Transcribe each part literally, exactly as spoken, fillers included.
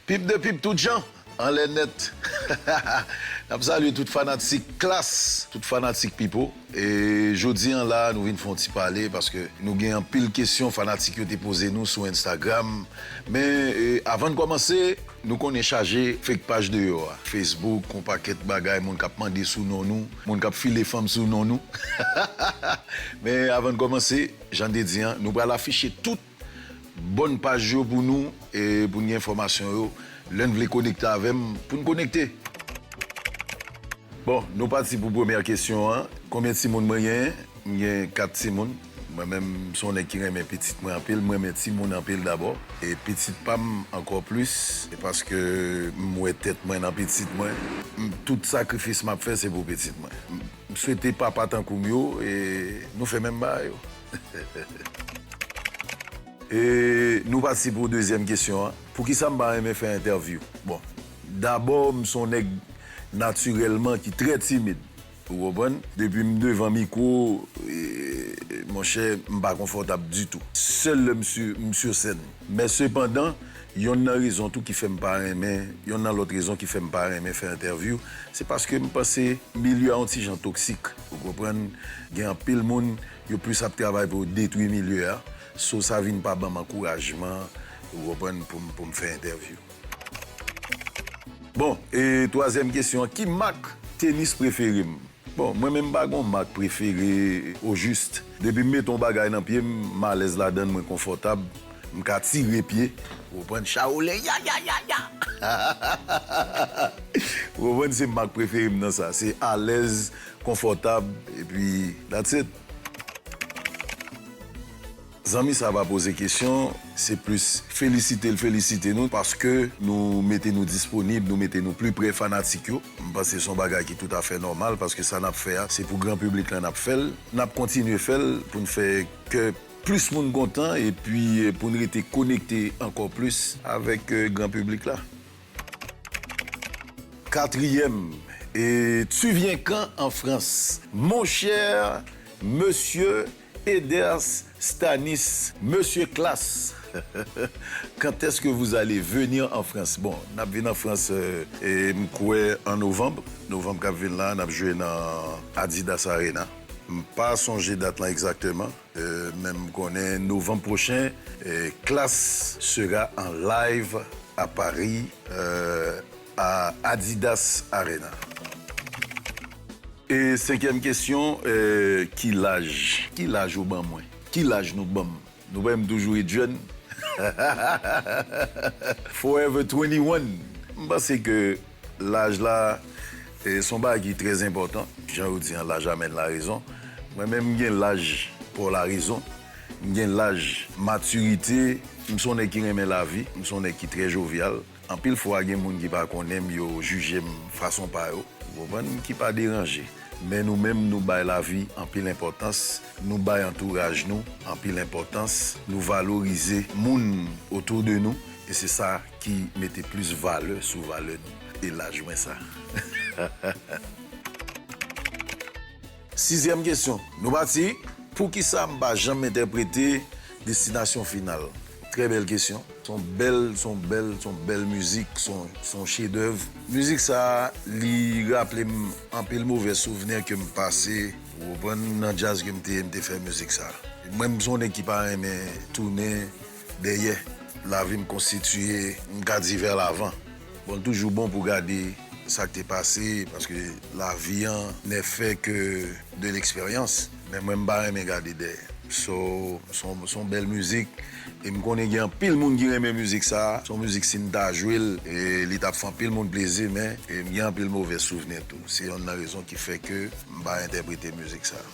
Pip de pip tout jan, anlè nèt. N ap salye tout fanatik Klass, tout fanatik Pipo. E jodi an la, nou vin fè yon ti pale paske nou gen anpil kesyon fanatik yo te poze nou sou Instagram. Men, e, avan n kòmanse, nou konnen chaje fake paj deyò a. Facebook, yon pakèt bagay, moun k ap mande sou non nou, moun k ap file fanm sou non nou. Men avan n kòmanse, jan n te di an, nou pral afiche tout bòn paj yo pou nou, e pou n gen enfòmasyon yo. Lè n vle konekte avè m, pou n konekte. Bon, nou pati pou premyè kesyon an. Konbyen timoun mwen genyen? M gen kat timoun. Mwen menm, m se yon nèg ki renmen pitit mwen anpil. M renmen timoun anpil dabò. E pitit pa m ankò plis, e paske m wè tèt mwen nan pitit mwen. M, tout sakrifis m ap fè, se pou pitit mwen. M, m swete papa tankou m yo, e nou fè menm bagay yo. E nou pati pou dezyèm kesyon an. Poukisa m pa renmen fè entèvyou? Bon, dabò, m se yon nèg natirèlman ki trè timid. Ou konprann? Depi m devan mikwo, e, monchè, m pa konfòtab ditou. Sèl lè m si, m si sèn. Men sepandan, yonn nan rezon tou ki fè m pa renmen, yonn nan lòt rezon ki fè m pa renmen fè entèvyou, se paske m panse milye a yon ti jan toksik. Ou konprann? Gen anpil moun, yo plis ap travay pou yo detwi milye a. So, sa vin pa ban m ankourajman, ou konprann, pou m, pou m fè entèvyou. Bon, e twazyèm kesyon an, ki mak tenis prefere m? Bon, mwen menm m pa gen yon mak prefere, ojis. Depi m mete yon bagay nan pye m, m alèz ladan l, mwen konfòtab, m ka tire pye. Ou konprann? Shaolin, ya, ya, ya, ya! Ou konprann? Se mak prefere m nan sa. Se alèz, konfòtab, epi that's it. Zanmi sa pa poze kesyon, se plis felisite l felisite nou paske nou mete nou disponib, nou mete nou pli pre fanatik yo. M panse se yon bagay ki toutafè nòmal paske sa n ap fè a, se pou gran piblik lan n ap fè l. N ap kontinye fè l pou n fè ke plis moun kontan epi pou n rete konekte ankò plis avèk, euh, gran piblik la. Katriyèm, et tu viens quand en France? Mon cher monsieur Eders Stanis, monsieur Klass, quand est-ce que vous allez venir en France? Bon, n ap vin an Frans, euh, e m kwè an novanm. Novanm k ap vin la, n ap jwe nan Adidas Arena. M pa sonje dat lan egzakteman. Euh, men m konnen novanm pwochen, euh, Klass sera en live à Paris, euh, à Adidas Arena. E senkyèm kesyon, euh, ki laj? Ki laj ou ban mwen? Ki laj nou ban m? Nou wè m toujou ret jèn. Forever twenty-one. M panse ke laj la, e, se yon bagay ki trè enpòtan. Jan yo di an, laj amèn larezon. Mwen menm, m gen laj pa larezon. M gen laj matirite. M se yon nèg ki renmen lavi. M se yon nèg ki trè jovyal. Anpil fwa, gen moun ki pa konnen m, yo jije m fason pa yo. Ou konprann? Ki pa deranje. Men nou menm, nou bay lavi anpil enpòtans, nou bay antouraj nou anpil enpòtans, nou valorize moun otou de nou, e se sa ki mete plis valè sou valè nou. E laj mwen sa. Sizyèm kesyon, nou pati. Poukisa m pa janm entèprete Destinasyon Final? Trè bèl kesyon. Se yon bèl, se yon bèl, se yon bèl mizik, se yon, se yon chedèv. Mizik sa a, li raple m anpil movè souvnè ke m pase, ou konprann, nan djaz ke m te ye, m te fè mizik sa a. Mwen, m se yon nèg ki pa renmen tounen dèyè. Lavi m konstitiye, m ka di vers l'avant. Bon, l toujou bon pou gade sa k te pase, paske lavi an n'est fait que de l'expérience. Men mwen, m pa renmen gade dèyè. So, se yon, se yon bèl mizik. E m konnen gen anpil moun ki renmen mizik sa a. Se yon mizik, si n ta jwe l, e li t ap fè anpil moun plezi, men, e m gen anpil movè souvni tou. Se yonn nan rezon ki fè ke m pa entèprete mizik sa a.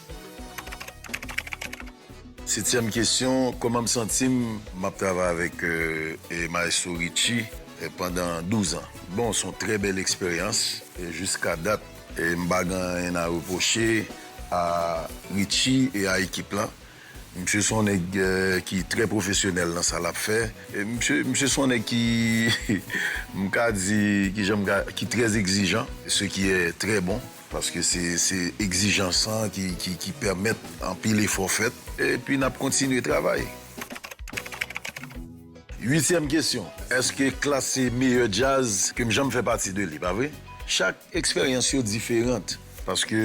Setyèm kesyon, kòman m santi m? M ap travay avèk, euh, e Maestro Richie, e pandan douz an. Bon, se yon trè bèl eksperyans, e jiska dat, e m pa gen anyen a repwoche a Richie e a ekip lan. Misye se yon nèg, euh, ki trè pwofesyonèl nan sa l ap fè. E misye, misye se yon nèg ki, m ka di, kijan m ka, ki trè egzijan, ce qui est très bon. Paske se, se egzijans lan ki, ki, ki pèmèt anpil efò fèt. Epi n ap kontinye travay. Uityèm kesyon, èske klas se meyè djaz ke m janm fè pati de li, pa vre? Chak eksperyans yo diferan, paske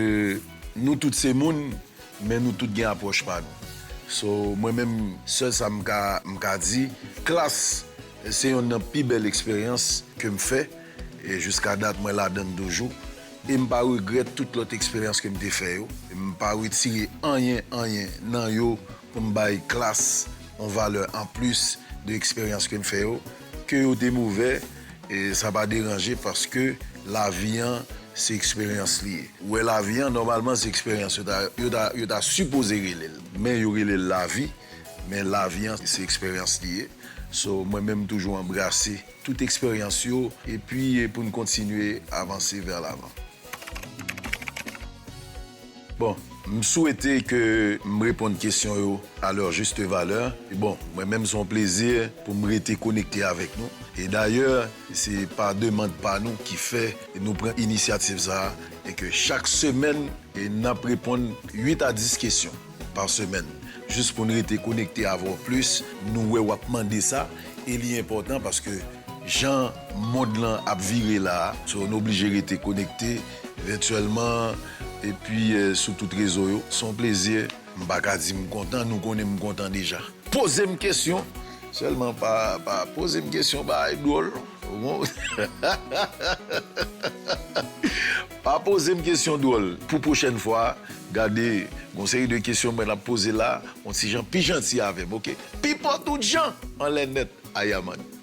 nou tout se moun, men nou tout gen apwòch pa nou. So, mwen menm, sèl sa m ka, m ka di, klas se yonn nan pi bèl eksperyans ke m fè, e jiska dat mwen ladann toujou. E m pa regrèt tout lòt eksperyans ke m te fè yo. M pa retire anyen, anyen nan yo pou m bay klas yon valè anplis de eksperyans ke m fè yo. Ke yo te movè, e sa pa deranje paske lavi an se eksperyans li ye. Ou wè lavi an, nòmalman se eksperyans yo ta, yo ta, yo ta sipoze rele l. Men yo rele l lavi, men lavi an se eksperyans li ye. So, mwen menm toujou anbrase tout eksperyans yo, epi pou n kontinye avanse vè lavan. Bon, m swete ke m reponn kesyon yo a lè jis valè. E bon, mwen menm se yon plezi pou m rete konekte avèk nou. E dayè, se pa demann pa nou ki fè nou pran inisyativ sa a, e ke chak semèn, e n ap reponn uit a dis kesyon pa semèn. Jis pou n rete konekte avè w plis, nou wè w ap mande sa, e li enpòtan paske jan mond lan ap vire la a, so nou oblije rete konekte vètyèlman, epi, eh, sou tout rezo yo. Se yon plezi, m pa ka di m kontan, nou konnen m kontan deja. Poze m kesyon, sèlman pa, pa poze m kesyon bagay dwòl, non. Ou konprann? Pa poze m kesyon dwòl. Pou pwochèn fwa, gade, yon seri de kesyon mwen ap poze la, yon ti jan pi janti avè m, oke? Pipo tout jan, anlè nèt, Ayaman.